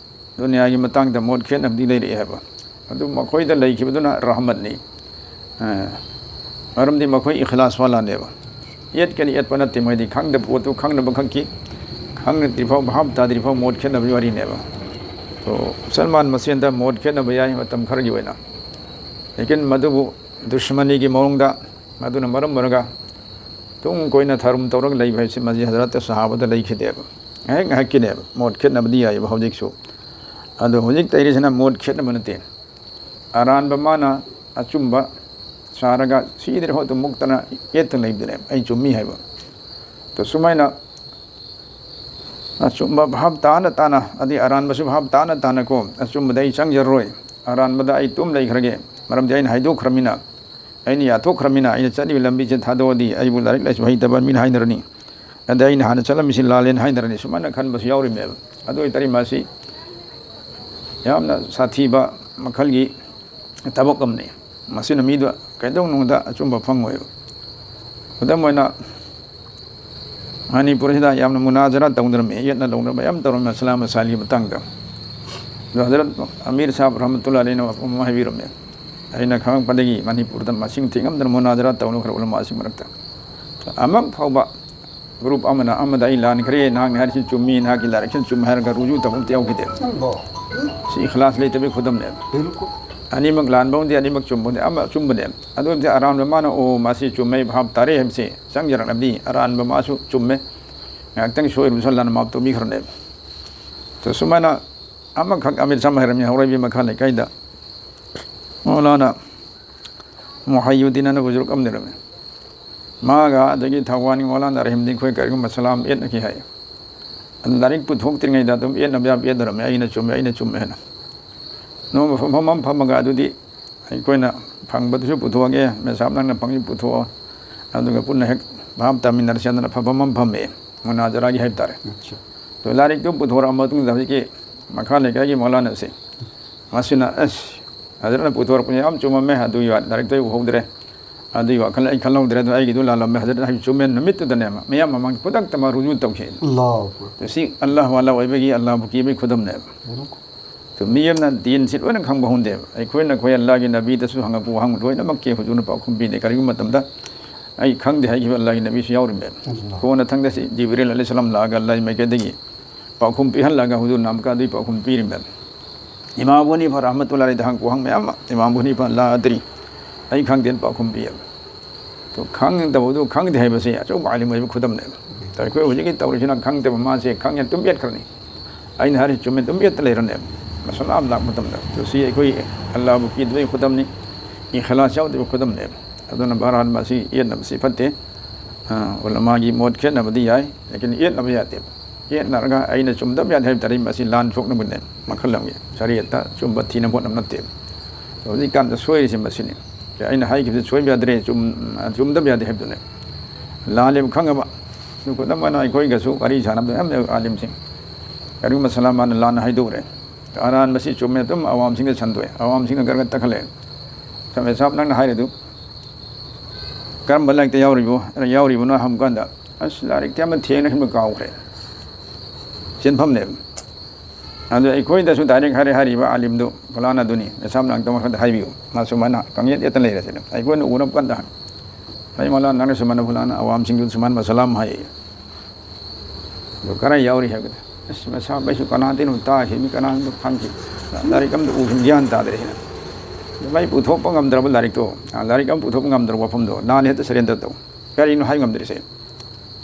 ꯗꯨꯅꯤꯌꯥꯒꯤ ꯃꯇꯥꯡꯗ ꯃꯣꯠ ꯈꯦꯠꯅꯕꯗꯤ ꯂꯩꯔꯛꯑꯦ ꯍꯥꯏꯕ꯫ ꯑꯗꯨ ꯃꯈꯣꯏꯗ ꯂꯩꯈꯤꯕꯗꯨꯅ ꯔꯍꯃꯠꯅꯤ꯫ ꯑ, ꯃꯔꯝꯗꯤ ꯃꯈꯣꯏ ꯏꯈꯂꯥꯁ ꯋꯥꯂꯥꯅꯦꯕ꯫ ꯌꯦꯠꯀꯅꯤ ꯌꯦꯠꯄ ꯅꯠꯇꯦ, ꯃꯣꯏꯗꯤ ꯈꯪꯗꯕ ꯄꯣꯠꯇꯨ ꯈꯪꯅꯕ ꯈꯛꯀꯤ, ꯈꯪꯗ꯭ꯔꯤꯐꯥꯎ, ꯚꯥꯞ ꯇꯥꯗ꯭ꯔꯤꯐꯥꯎ ꯃꯣꯠ ꯈꯦꯠꯅꯕꯒꯤ ꯋꯥꯔꯤꯅꯦꯕ꯫ ꯇꯣ, ꯃꯨꯁꯜꯃꯥꯟ ꯃꯁꯦꯟꯗ ꯃꯣꯠ ꯈꯦꯠꯅꯕ ꯌꯥꯏ ꯃꯇꯝ ꯈꯔꯒꯤ ꯑꯣꯏꯅ, ꯂꯦꯀꯤꯟ ꯃꯗꯨꯕꯨ ꯗꯨꯁꯃꯅꯤꯒꯤ ꯃꯑꯣꯡꯗ, ꯃꯗꯨꯅ ꯃꯔꯝ ꯑꯣꯏꯔꯒ ꯇꯨꯡ ꯀꯣꯏꯅ ꯊꯥꯔꯨꯝ ꯇꯧꯔꯒ ꯂꯩꯕ ꯍꯥꯏꯁꯤ ꯃꯁꯤ ꯍꯖꯔꯠ ꯁꯍꯥꯕꯗ ꯂꯩꯈꯤꯗꯦꯕ꯫ ꯉꯥꯏꯍꯥꯛ ꯉꯥꯏꯍꯥꯛꯀꯤꯅꯦꯕ꯫ ꯃꯣꯠ ꯈꯦꯠꯅꯕꯗꯤ ꯌꯥꯏꯑꯕ ꯍꯧꯖꯤꯛꯁꯨ꯫ ꯑꯗꯣ ꯍꯧꯖꯤꯛ ꯇꯩꯔꯤꯁꯤꯅ ꯃꯣꯠ ꯈꯦꯠꯅꯕ ꯅꯠꯇꯦ꯫ ꯑꯔꯥꯟꯕ ꯃꯥꯅ ꯑꯆꯨꯝꯕ ꯁꯥꯔꯒ ꯁꯤꯗ꯭ꯔꯤ ꯐꯥꯎꯗ ꯃꯨꯛꯇꯅ ꯌꯦꯠꯇꯅ ꯂꯩꯕꯗꯨꯅꯦꯕ, ꯑꯩ ꯆꯨꯝꯃꯤ ꯍꯥꯏꯕ꯫ ꯑꯗꯣ ꯁꯨꯃꯥꯏꯅ ꯑꯆꯨꯝꯕ ꯚꯥꯞ ꯇꯥꯅ ꯇꯥꯅ, ꯑꯗꯩ ꯑꯔꯥꯟꯕꯁꯨ ꯚꯥꯞ ꯇꯥꯅ ꯇꯥꯅꯀꯣ, ꯑꯆꯨꯝꯕꯗ ꯑꯩ ꯆꯪꯖꯔꯔꯣꯏ, ꯑꯔꯥꯟꯕꯗ ꯑꯩ ꯇꯨꯝ ꯂꯩꯈ꯭ꯔꯒꯦ, ꯃꯔꯝꯗꯤ ꯑꯩꯅ ꯍꯥꯏꯗꯣꯛꯈ꯭ꯔꯃꯤꯅ, ꯑꯩꯅ ꯌꯥꯊꯣꯛꯈ꯭ꯔꯃꯤꯅ, ꯑꯩꯅ ꯆꯠꯂꯤꯕ ꯂꯝꯕꯤꯁꯦ ꯊꯥꯗꯣꯛꯑꯗꯤ ꯑꯩꯕꯨ ꯂꯥꯏꯔꯤꯛ ꯂꯥꯏꯁꯨ ꯍꯩꯇꯕ ꯃꯤꯅ ꯍꯥꯏꯅꯔꯅꯤ, ꯑꯗꯩ ꯑꯩꯅ ꯍꯥꯟꯅ ꯆꯠꯂꯝꯃꯤꯁꯤ ꯂꯥꯜꯂꯦꯅ ꯍꯥꯏꯅꯔꯅꯤ, ꯁꯨꯃꯥꯏꯅ ꯈꯟꯕꯁꯨ ꯌꯥꯎꯔꯤꯃꯦꯕ꯫ ꯑꯗꯨ ꯑꯣꯏꯇꯥꯔꯗꯤ ꯃꯁꯤ ꯌꯥꯝꯅ ꯁꯥꯊꯤꯕ ꯃꯈꯜꯒꯤ ꯊꯕꯛ ꯑꯃꯅꯤ꯫ ꯃꯁꯤꯅ ꯃꯤꯗꯨ ꯀꯩꯗꯧꯅꯨꯡꯗ ꯑꯆꯨꯝꯕ ꯐꯪꯉꯣꯏꯕ꯫ ꯈꯨꯗꯝ ꯑꯣꯏꯅ, ꯃꯅꯤꯄꯨꯔꯁꯤꯗ ꯌꯥꯝꯅ ꯃꯨꯅꯥꯖꯔꯥ ꯇꯧꯅꯔꯝꯃꯤ, ꯌꯦꯠꯅ ꯂꯧꯅꯕ ꯌꯥꯝ ꯇꯧꯔꯝꯃꯤ ꯃꯁꯂꯥ ꯃꯁꯥꯏꯜꯒꯤ ꯃꯇꯥꯡꯗ꯫ ꯑꯗꯣ ꯍꯖꯔꯠ ꯑꯃꯤꯔ ꯁꯥꯍꯕ ꯔꯍꯃꯇꯨꯜꯂꯥꯍꯤ ꯑꯂꯩꯅ ꯋꯥꯐꯝ ꯑꯃ ꯍꯥꯏꯕꯤꯔꯝꯃꯦ, ꯑꯩꯅ ꯈꯪꯉꯛꯄꯗꯒꯤ ꯃꯅꯤꯄꯨꯔꯗ ꯃꯁꯤꯡ ꯊꯤꯉꯝꯗꯅ ꯃꯨꯅꯥꯖꯔꯥ ꯇꯧꯅꯈ꯭ꯔꯕ ꯎꯂꯃꯥꯁꯤꯡ ꯃꯔꯛꯇ꯫ ꯑꯃ ꯐꯥꯎꯕ ꯒ꯭ꯔꯨꯞ ꯑꯃꯅ ꯑꯃꯗ "ꯑꯩ ꯂꯥꯟꯈ꯭ꯔꯦ, ꯅꯍꯥꯛꯅ ꯍꯥꯏꯔꯤꯁꯤ ꯆꯨꯝꯃꯤ, ꯅꯍꯥꯛꯀꯤ ꯂꯥꯏꯔꯤꯛꯁꯤꯅ ꯆꯨꯝꯃꯤ" ꯍꯥꯏꯔꯒ ꯔꯨꯖꯨ ꯇꯧꯕ ꯑꯝꯇ ꯌꯥꯎꯈꯤꯗꯦ꯫ ꯑꯜꯂꯥꯍ꯫ ꯁꯤ ꯏꯈ꯭ꯂꯥꯁ ꯂꯩꯇꯕꯒꯤ ꯈꯨꯗꯝꯅꯦ꯫ ꯕꯤꯜꯀꯨꯜ꯫ ꯑꯅꯤꯃꯛ ꯂꯥꯟꯕ ꯑꯃꯗꯤ ꯑꯅꯤꯃꯛ ꯆꯨꯝꯕꯅꯦ, ꯑꯃ ꯑꯆꯨꯝꯕꯅꯦ꯫ ꯑꯗꯨ ꯑꯣꯏꯕꯗꯤ ꯑꯔꯥꯟꯕ ꯃꯥꯅ "ꯑꯣ, ꯃꯥꯁꯤ ꯆꯨꯝꯃꯦ, ꯚꯥꯞ ꯇꯥꯔꯦ" ꯍꯥꯏꯕꯁꯤ ꯆꯪꯖꯔꯛꯂꯕꯗꯤ ꯑꯔꯥꯟꯕ ꯃꯥꯁꯨ ꯆꯨꯝꯃꯦ, ꯉꯥꯏꯍꯥꯛꯇꯪ ꯁꯣꯏꯔꯨꯕꯁꯨ ꯑꯜꯂꯥꯍꯅ ꯃꯥꯞ ꯇꯧꯕꯤꯈ꯭ꯔꯅꯦꯕ꯫ ꯑꯗꯣ ꯁꯨꯃꯥꯏꯅ ꯑꯃꯈꯛ ꯑꯃꯤꯔ ꯁꯝ ꯍꯥꯏꯔꯝꯃꯤ ꯍꯧꯔꯩꯕꯤ ꯃꯈꯥ ꯂꯩꯀꯥꯏꯗ ꯃꯧꯂꯥꯅꯥ ꯃꯨꯍꯩꯌꯨꯗꯤꯟ ꯑꯅ ꯕꯨꯖꯨꯔꯒ ꯑꯃ ꯂꯩꯔꯝꯃꯤ꯫ ꯃꯥꯒ ꯑꯗꯒꯤ ꯊꯧꯕꯥꯜꯒꯤ ꯃꯧꯂꯥꯅꯥ ꯔꯍꯤꯝꯗꯤꯟ ꯈꯣꯏ ꯀꯔꯤꯒꯨꯝꯕ ꯁꯂꯥꯝ ꯌꯦꯠꯅꯈꯤ ꯍꯥꯏ꯫ ꯑꯗꯨ ꯂꯥꯏꯔꯤꯛ ꯄꯨꯊꯣꯛꯇ꯭ꯔꯤꯉꯩꯗ ꯑꯗꯨꯝ ꯌꯦꯠꯅꯕ ꯌꯥꯝ ꯌꯦꯠꯅꯔꯝꯃꯤ, "ꯑꯩꯅ ꯆꯨꯝꯃꯦ, ꯑꯩꯅ ꯆꯨꯝꯃꯦ" ꯍꯥꯏꯅ꯫ ꯅꯣꯡꯃ ꯐꯝꯐꯝ ꯑꯃ ꯐꯝꯃꯒ ꯑꯗꯨꯗꯤ ꯑꯩꯈꯣꯏꯅ ꯐꯪꯕꯗꯨꯁꯨ ꯄꯨꯊꯣꯛꯑꯒꯦ, ꯃꯦꯁꯥꯞ ꯅꯪꯅ ꯐꯪꯉꯤ ꯄꯨꯊꯣꯛꯑꯣ, ꯑꯗꯨꯒ ꯄꯨꯟꯅ ꯍꯦꯛ ꯚꯥꯞ ꯇꯥꯃꯤꯟꯅꯔꯁꯦ ꯍꯥꯏꯗꯅ ꯐꯝꯐꯝ ꯑꯃ ꯐꯝꯃꯦ, ꯃꯨꯅꯥꯖꯔꯥꯒꯤ ꯍꯥꯏꯕ ꯇꯥꯔꯦ꯫ ꯑꯠꯆꯥ꯫ ꯑꯗꯣ ꯂꯥꯏꯔꯤꯛꯇꯨ ꯄꯨꯊꯣꯔꯛꯑ ꯃꯇꯨꯡꯗ ꯍꯧꯖꯤꯛꯀꯤ ꯃꯈꯥ ꯂꯩꯀꯥꯏꯒꯤ ꯃꯧꯂꯥꯅꯥꯁꯦ, ꯃꯁꯤꯅ "ꯑꯁ, ꯍꯖꯔꯠꯅ ꯄꯨꯊꯣꯔꯛꯄꯁꯦ ꯌꯥꯝ ꯆꯨꯝꯃꯝꯃꯦ, ꯑꯗꯨꯒꯤ ꯋꯥ-, ꯂꯥꯏꯔꯤꯛꯇꯣ ꯑꯩ ꯎꯍꯧꯗ꯭ꯔꯦ, ꯑꯗꯨꯒꯤ ꯋꯥꯈꯜ ꯑꯩ ꯈꯜꯍꯧꯗ꯭ꯔꯦ, ꯑꯗꯣ ꯑꯩꯒꯤꯗꯨ ꯂꯥꯜꯂꯝꯃꯦ, ꯍꯖꯔꯠꯅ ꯍꯥꯏꯕ ꯆꯨꯝꯃꯦ", ꯅꯨꯃꯤꯠꯇꯨꯗꯅꯦ ꯃꯌꯥꯝ ꯃꯃꯥꯡꯗ ꯈꯨꯗꯛꯇ ꯃꯥ ꯔꯨꯖꯨ ꯇꯧꯈꯤ꯫ ꯑꯜꯂꯥꯍꯨ ꯑꯛꯕꯔ꯫ ꯁꯤ ꯑꯜꯂꯥꯍ ꯋꯥꯂꯥ ꯑꯣꯏꯕꯒꯤ ꯑꯜꯂꯥꯍꯕꯨ ꯀꯤꯕꯒꯤ ꯈꯨꯗꯝꯅꯦꯕ꯫ ꯑꯗꯨ ꯃꯤ ꯑꯃꯅ ꯗꯤꯟꯁꯤ ꯂꯣꯏꯅ ꯈꯪꯕ ꯍꯧꯅꯗꯦꯕ꯫ ꯑꯩꯈꯣꯏꯅ ꯑꯩꯈꯣꯏ ꯑꯜꯂꯥꯍꯒꯤ ꯅꯕꯤꯗꯁꯨ ꯍꯪꯉꯛꯄ ꯋꯥꯍꯪ ꯂꯣꯏꯅꯃꯛꯀꯤ ꯍꯨꯖꯨꯔꯅ ꯄꯥꯎꯈꯨꯝ ꯄꯤꯗꯦ꯫ ꯀꯔꯤꯒꯨꯝꯕ ꯃꯇꯝꯗ "ꯑꯩ ꯈꯪꯗꯦ" ꯍꯥꯏꯈꯤꯕ ꯑꯜꯂꯥꯍꯒꯤ ꯅꯕꯤꯁꯨ ꯌꯥꯎꯔꯤꯃꯦꯕ꯫ ꯑꯜꯂꯥꯍ꯫ ꯀꯣꯟꯅ ꯊꯪꯗ ꯁꯤ ꯖꯤꯕ꯭ꯔꯤꯜ ꯑꯂꯩꯍꯤꯁꯁꯂꯥꯝ ꯂꯥꯛꯑꯒ ꯑꯜꯂꯥꯍꯒꯤ ꯃꯥꯏꯀꯩꯗꯒꯤ ꯄꯥꯎꯈꯨꯝ ꯄꯤꯍꯜꯂꯒ ꯍꯨꯖꯨꯔꯅ ꯑꯃꯨꯛꯀ ꯑꯗꯨꯒꯤ ꯄꯥꯎꯈꯨꯝ ꯄꯤꯔꯤꯃꯦꯕ꯫ ꯏꯃꯥꯝ ꯑꯕꯨ ꯍꯅꯤꯐꯥ ꯔꯍꯃꯇꯨꯜꯂꯥꯍꯤ ꯑꯂꯩꯍꯤꯗ ꯍꯪꯉꯛꯄ ꯋꯥꯍꯪ ꯃꯌꯥꯝ ꯑꯃ ꯏꯃꯥꯝ ꯑꯕꯨ ꯍꯅꯤꯐꯥ "ꯂꯥ ꯑꯗ꯭ꯔꯤ", "ꯑꯩ ꯈꯪꯗꯦꯅ" ꯄꯥꯎꯈꯨꯝ ꯄꯤꯌꯦꯕ꯫ ꯑꯗꯣ ꯈꯪꯗꯕꯗꯨ ꯈꯪꯗꯦ ꯍꯥꯏꯕꯁꯦ ꯑꯆꯧꯕ ꯑꯥꯂꯤꯝ ꯑꯣꯏꯕ ꯈꯨꯗꯝꯅꯦꯕ꯫ ꯑꯗꯣ ꯑꯩꯈꯣꯏ ꯍꯧꯖꯤꯛꯀꯤ ꯇꯧꯔꯤꯁꯤꯅ ꯈꯪꯗꯕ ꯃꯥꯁꯦ ꯈꯪꯉꯦ ꯑꯗꯨꯝ ꯌꯦꯠꯈ꯭ꯔꯅꯤ꯫ ꯑꯩꯅ ꯍꯥꯏꯔꯤ ꯆꯨꯝꯃꯦ ꯑꯗꯨꯝ ꯌꯦꯠꯇ ꯂꯩꯔꯅꯦꯕ꯫ ꯃꯁꯥꯂꯥ ꯑꯃ ꯂꯥꯛꯄ ꯃꯇꯝꯗ꯫ ꯑꯗꯣ ꯁꯤ ꯑꯩꯈꯣꯏ ꯑꯜꯂꯥꯍꯕꯨ ꯀꯤꯗꯕꯒꯤ ꯈꯨꯗꯝꯅꯤ, ꯏꯈꯂꯥꯁ ꯌꯥꯎꯗꯕꯒꯤ ꯈꯨꯗꯝꯅꯦꯕ꯫ ꯑꯗꯨꯅ ꯕꯍꯔꯍꯥꯜ ꯃꯁꯤ ꯌꯦꯠꯅꯕꯁꯤ ꯐꯠꯇꯦ꯫ ꯑ, ꯎꯂꯃꯥꯒꯤ ꯃꯣꯠ ꯈꯦꯠꯅꯕꯗꯤ ꯌꯥꯏ, ꯂꯦꯀꯤꯟ ꯌꯦꯠꯅꯕ ꯌꯥꯗꯦꯕ꯫ ꯌꯦꯠꯅꯔꯒ ꯑꯩꯅ ꯆꯨꯝꯗꯕ ꯌꯥꯗꯦ ꯍꯥꯏꯕ ꯇꯥꯔꯗꯤ ꯃꯁꯤ ꯂꯥꯟ ꯁꯣꯛꯅꯕꯅꯦ, ꯃꯈꯜ ꯑꯃꯒꯤ꯫ ꯁꯔꯤꯌꯠꯇ ꯑꯆꯨꯝꯕ ꯊꯤꯅꯕ ꯍꯣꯠꯅꯕ ꯅꯠꯇꯦꯕ꯫ ꯍꯧꯖꯤꯛꯀꯥꯟꯗ ꯁꯣꯏꯔꯤꯁꯦ ꯃꯁꯤꯅꯤ꯫ ꯑꯩꯅ ꯍꯥꯏꯈꯤꯕꯁꯦ ꯁꯣꯏꯕ ꯌꯥꯗ꯭ꯔꯦ, ꯆꯨꯝ-, ꯆꯨꯝꯗꯕ ꯌꯥꯗꯦ ꯍꯥꯏꯕꯗꯨꯅꯦ꯫ ꯂꯥꯜꯂꯦꯕ ꯈꯪꯉꯕ꯫ ꯑꯗꯨ ꯈꯨꯗꯝ ꯑꯣꯏꯅ ꯑꯩꯈꯣꯏꯒꯁꯨ ꯋꯥꯔꯤ ꯁꯥꯟꯅꯕꯗ ꯌꯥꯝ ꯂꯩ ꯑꯥꯂꯤꯝꯁꯤꯡ꯫ ꯀꯔꯤꯒꯨꯝꯕ ꯁꯂꯥꯝ ꯃꯥꯅ ꯂꯥꯟꯅ ꯍꯥꯏꯗꯣꯛꯎꯔꯦ꯫ ꯑꯔꯥꯟꯕꯁꯤ ꯆꯨꯝꯃꯦ ꯑꯗꯨꯝ ꯑꯋꯥꯝꯁꯤꯡꯗ ꯁꯟꯗꯣꯛꯑꯦ꯫ ꯑꯋꯥꯝꯁꯤꯡꯅ ꯒꯔꯒ ꯇꯛꯈꯠꯂꯛꯑꯦ꯫ ꯁꯝꯃꯦ ꯁꯥꯕ ꯅꯪꯅ ꯍꯥꯏꯔꯤꯗꯨ ꯀꯔꯝꯕ ꯂꯥꯏꯔꯤꯛꯇ ꯌꯥꯎꯔꯤꯕꯣ-, ꯌꯥꯎꯔꯤꯕꯅꯣ ꯍꯪꯕ ꯀꯥꯟꯗ, "ꯑꯁ, ꯂꯥꯏꯔꯤꯛꯇꯤ ꯑꯃ ꯊꯦꯡꯅꯈꯤꯕ ꯀꯥꯎꯈ꯭ꯔꯦ"꯫ ꯆꯦꯟꯐꯝꯅꯦꯕ꯫ ꯑꯗꯨ ꯑꯩꯈꯣꯏꯗꯁꯨ ꯗꯥꯏꯔꯦꯛ ꯍꯥꯏꯔꯦ, ꯍꯥꯏꯔꯤꯕ ꯑꯂꯤꯝꯗꯨ ꯐꯂꯥꯅꯥꯗꯨꯅꯤ, ꯃꯁꯥ ꯃꯅꯥꯛꯇ ꯃꯈꯣꯏꯗ ꯍꯥꯏꯕꯤꯌꯨ, ꯃꯥ ꯁꯨꯃꯥꯏꯅ ꯀꯪꯌꯦꯠ ꯌꯦꯠꯇ ꯂꯩꯔꯦ ꯁꯤꯅ꯫ ꯑꯩꯈꯣꯏꯅ ꯎꯅꯕ ꯀꯥꯟꯗ, "ꯑꯩ ꯃꯧꯂꯥꯅꯥ, ꯅꯪꯅ ꯁꯨꯃꯥꯏꯅ ꯐꯂꯥꯅꯥ ꯑꯋꯥꯝꯁꯤꯡꯗꯨ ꯁꯨꯃꯥꯏꯅ ꯃꯁꯂꯥꯝ ꯍꯥꯏ"꯫ ꯑꯗꯨ ꯀꯔꯥꯏ ꯌꯥꯎꯔꯤ ꯍꯥꯏꯕꯗ, "ꯑꯁ, ꯃꯁꯥ ꯃꯩꯁꯨ ꯀꯅꯥꯗꯩꯅꯣ ꯇꯥꯈꯤꯕꯅꯤ, ꯀꯅꯥꯗꯣ ꯈꯪꯈꯤ, ꯂꯥꯏꯔꯤꯛ ꯑꯝꯇ ꯎꯈꯤꯕ ꯒ꯭ꯌꯥꯟ ꯇꯥꯗ꯭ꯔꯦ" ꯍꯥꯏꯅ꯫ ꯑꯗꯨ ꯃꯩ ꯄꯨꯊꯣꯛꯄ ꯉꯝꯗ꯭ꯔꯕ ꯂꯥꯏꯔꯤꯛꯇꯣ, ꯑ, ꯂꯥꯏꯔꯤꯛ ꯑꯃ ꯄꯨꯊꯣꯛꯄ ꯉꯝꯗ꯭ꯔꯕ ꯋꯥꯐꯝꯗꯣ, ꯂꯥꯟꯅ ꯍꯦꯛꯇ ꯁꯔꯦꯟꯗꯔ ꯇꯧ꯫ ꯀꯔꯤꯅꯣ ꯍꯥꯏ ꯉꯝꯗ꯭ꯔꯤꯁꯦ?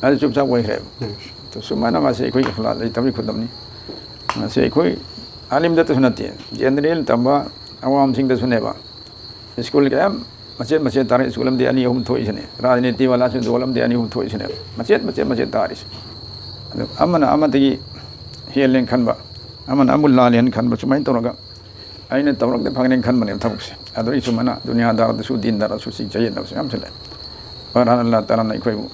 ꯑꯗꯨ ꯆꯨꯞꯆꯥꯞ ꯑꯣꯏꯈ꯭ꯔꯦꯕ꯫ ꯎꯝ꯫ ꯑꯗꯨ ꯁꯨꯃꯥꯏꯅ ꯃꯁꯤ ꯑꯩꯈꯣꯏꯒꯤ ꯏꯈ꯭ꯂꯥꯁ ꯂꯩꯇꯕꯒꯤ ꯈꯨꯗꯝꯅꯤ꯫ ꯃꯁꯤ ꯑꯩꯈꯣꯏ ꯑꯥꯂꯤꯝꯗꯇꯁꯨ ꯅꯠꯇꯦ, ꯖꯦꯅꯔꯦꯜ ꯇꯝꯕ ꯑꯋꯥꯝꯁꯤꯡꯗꯁꯨꯅꯦꯕ꯫ ꯁ꯭ꯀꯨꯜ ꯀꯌꯥ ꯃꯆꯦꯠ ꯃꯆꯦꯠ ꯇꯥꯔꯦ, ꯁ꯭ꯀꯨꯜ ꯑꯃꯗꯤ ꯑꯅꯤ ꯑꯍꯨꯝ ꯊꯣꯛꯏꯁꯤꯅꯦ꯫ ꯔꯥꯖꯅꯤꯇꯤ ꯋꯥꯂꯥꯁꯤꯡ ꯁ꯭ꯀꯨꯜ ꯑꯃꯗꯤ ꯑꯅꯤ ꯑꯍꯨꯝ ꯊꯣꯛꯏꯁꯤꯅꯦ꯫ ꯃꯆꯦꯠ ꯃꯆꯦꯠ ꯃꯆꯦꯠ ꯇꯥꯔꯤꯁꯦ꯫ ꯑꯗꯨ ꯑꯃꯅ ꯑꯃꯗꯒꯤ ꯍꯦꯜꯂꯦꯅ ꯈꯟꯕ, ꯑꯃꯅ ꯑꯃꯕꯨ ꯂꯥꯜꯂꯦꯅ ꯈꯟꯕ, ꯁꯨꯃꯥꯏꯅ ꯇꯧꯔꯒ ꯑꯩꯅ ꯇꯧꯔꯛꯇ ꯐꯪꯒꯅꯦꯅ ꯈꯟꯕꯅꯦꯕ ꯊꯕꯛꯁꯦ꯫ ꯑꯗꯨ ꯑꯩ ꯁꯨꯃꯥꯏꯅ ꯗꯨꯅꯤꯌꯥꯗꯥꯔꯗꯁꯨ ꯗꯤꯟꯗꯥꯔꯗꯁꯨ ꯁꯤ ꯆꯌꯦꯠꯅꯕꯁꯦ ꯌꯥꯝ ꯁꯤꯜꯂꯦ꯫ ꯐꯔꯍꯥꯟ ꯑꯜꯂꯥꯍ ꯇꯥꯂꯥꯅ ꯑꯩꯈꯣꯏꯕꯨ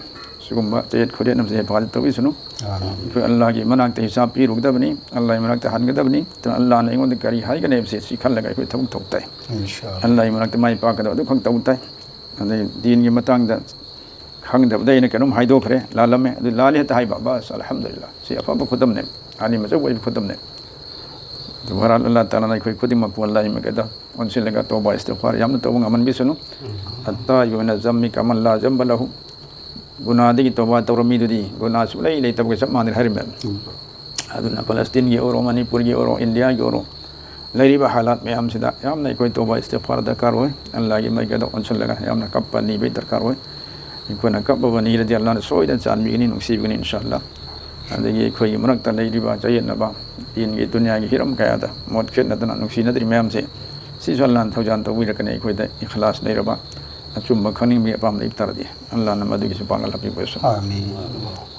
ꯁꯤꯒꯨꯝꯕ ꯆꯌꯦꯠ ꯈꯣꯏꯌꯦꯠꯅꯕꯁꯦ ꯍꯦꯐꯥꯖꯠ ꯇꯧꯕꯤꯁꯅꯨ꯫ ꯑꯥꯃꯤꯟ꯫ ꯑꯩꯈꯣꯏ ꯑꯜꯂꯥꯍꯒꯤ ꯃꯅꯥꯛꯇ ꯍꯤꯁꯥꯕ ꯄꯤꯔꯨꯒꯗꯕꯅꯤ, ꯑꯜꯂꯥꯍꯒꯤ ꯃꯅꯥꯛꯇ ꯍꯟꯒꯗꯕꯅꯤ꯫ ꯑꯗꯨꯅ ꯑꯜꯂꯥꯍꯅ ꯑꯩꯉꯣꯟꯗ ꯀꯔꯤ ꯍꯥꯏꯒꯅꯤ ꯍꯥꯏꯕꯁꯦ ꯁꯤ ꯈꯜꯂꯒ ꯑꯩꯈꯣꯏ ꯊꯕꯛ ꯇꯧ ꯇꯥꯏ꯫ ꯏꯟꯁꯥ ꯑꯜꯂꯥꯍ꯫ ꯑꯜꯂꯥꯍꯒꯤ ꯃꯅꯥꯛꯇ ꯃꯥꯏ ꯄꯥꯛꯀꯗꯕ ꯑꯗꯨ ꯈꯛ ꯇꯧ ꯇꯥꯏ꯫ ꯑꯗꯩ ꯗꯤꯟꯒꯤ ꯃꯇꯥꯡꯗ ꯈꯪꯗꯕꯗ ꯑꯩꯅ ꯀꯩꯅꯣꯝ ꯍꯥꯏꯗꯣꯛꯈ꯭ꯔꯦ, ꯂꯥꯜꯂꯝꯃꯦ, ꯑꯗꯨ ꯂꯥꯜꯂꯦ ꯍꯦꯛꯇ ꯍꯥꯏꯕ, ꯕꯁ, ꯑꯜꯍꯝꯗꯨꯂꯤꯜꯂꯥꯍ꯫ ꯁꯤ ꯑꯐꯕ ꯈꯨꯗꯝꯅꯦ, ꯑꯥꯂꯤꯝ ꯑꯆꯧꯕ ꯑꯣꯏꯕ ꯈꯨꯗꯝꯅꯦ꯫ ꯑꯗꯨ ꯐꯔꯍꯥꯟ ꯑꯜꯂꯥꯍ ꯇꯥꯂꯥꯅ ꯑꯩꯈꯣꯏ ꯈꯨꯗꯤꯡꯃꯛꯄꯨ ꯑꯜꯂꯥꯍꯒꯤ ꯃꯥꯏꯀꯩꯗ ꯑꯣꯟꯁꯤꯜꯂꯒ ꯇꯧꯕ ꯏꯁꯇꯤꯒꯐꯥꯔ ꯌꯥꯝꯅ ꯇꯧꯕ ꯉꯝꯍꯟꯕꯤꯁꯅꯨ꯫ ꯑꯠꯇꯥꯏꯕꯨ ꯃꯤꯅ ꯖꯝꯃꯤ ꯀꯃꯜ ꯂꯥ ꯖꯝꯕ ꯂꯍꯨ꯫ ꯒꯨꯅꯥꯗꯒꯤ ꯇꯧꯕ ꯇꯧꯔ ꯃꯤꯗꯨꯗꯤ ꯒꯨꯅꯥ ꯁꯨꯡꯂꯩ ꯂꯩꯇꯕꯒ ꯆꯞ ꯃꯥꯟꯅꯔꯦ ꯍꯥꯏꯔꯝꯃꯦ꯫ ꯎꯝ꯫ ꯑꯗꯨꯅ ꯐꯂꯁꯇꯤꯟꯒꯤ ꯑꯣꯏꯔꯣ, ꯃꯅꯤꯄꯨꯔꯒꯤ ꯑꯣꯏꯔꯣ, ꯏꯟꯗꯤꯌꯥꯒꯤ ꯑꯣꯏꯔꯣ, ꯂꯩꯔꯤꯕ ꯍꯥꯂꯥꯠ ꯃꯌꯥꯝꯁꯤꯗ ꯌꯥꯝꯅ ꯑꯩꯈꯣꯏ ꯇꯧꯕ ꯏꯁꯇꯤꯒꯐꯥꯔ ꯗꯔꯀꯥꯔ ꯑꯣꯏ꯫ ꯑꯜꯂꯥꯍꯒꯤ ꯃꯥꯏꯀꯩꯗ ꯑꯣꯟꯁꯤꯜꯂꯒ ꯌꯥꯝꯅ ꯀꯞꯄ ꯅꯤꯕꯒꯤ ꯗꯔꯀꯥꯔ ꯑꯣꯏ꯫ ꯑꯩꯈꯣꯏꯅ ꯀꯞꯄꯕ ꯅꯤꯔꯗꯤ ꯑꯜꯂꯥꯍꯅ ꯁꯣꯏꯗꯅ ꯆꯥꯟꯕꯤꯒꯅꯤ, ꯅꯨꯡꯁꯤꯕꯤꯒꯅꯤ, ꯏꯟꯁꯥ ꯑꯜꯂꯥꯍ꯫ ꯑꯗꯒꯤ ꯑꯩꯈꯣꯏꯒꯤ ꯃꯔꯛꯇ ꯂꯩꯔꯤꯕ ꯆꯌꯦꯠꯅꯕ, ꯗꯤꯟꯒꯤ, ꯗꯨꯅꯤꯌꯥꯒꯤ ꯍꯤꯔꯝ ꯀꯌꯥꯗ ꯃꯣꯠ ꯈꯦꯠꯅꯗꯅ ꯅꯨꯡꯁꯤꯅꯗ꯭ꯔꯤ ꯃꯌꯥꯝꯁꯦ, ꯁꯤꯁꯨ ꯑꯜꯂꯥꯍꯅ ꯊꯧꯖꯥꯜ ꯇꯧꯕꯤꯔꯛꯀꯅꯤ ꯑꯩꯈꯣꯏꯗ ꯏꯈꯂꯥꯁ ꯂꯩꯔꯕ, ꯑꯆꯨꯝꯕ ꯈꯪꯅꯤꯡꯕꯒꯤ ꯑꯄꯥꯝꯕ ꯂꯩꯕ ꯇꯥꯔꯗꯤ꯫ ꯑꯜꯂꯥꯍꯅ ꯃꯗꯨꯒꯤꯁꯨ ꯄꯥꯡꯒꯜ ꯍꯥꯞꯄꯤꯕ ꯑꯣꯏꯁꯅꯨ꯫ ꯑꯥꯃꯤꯟ꯫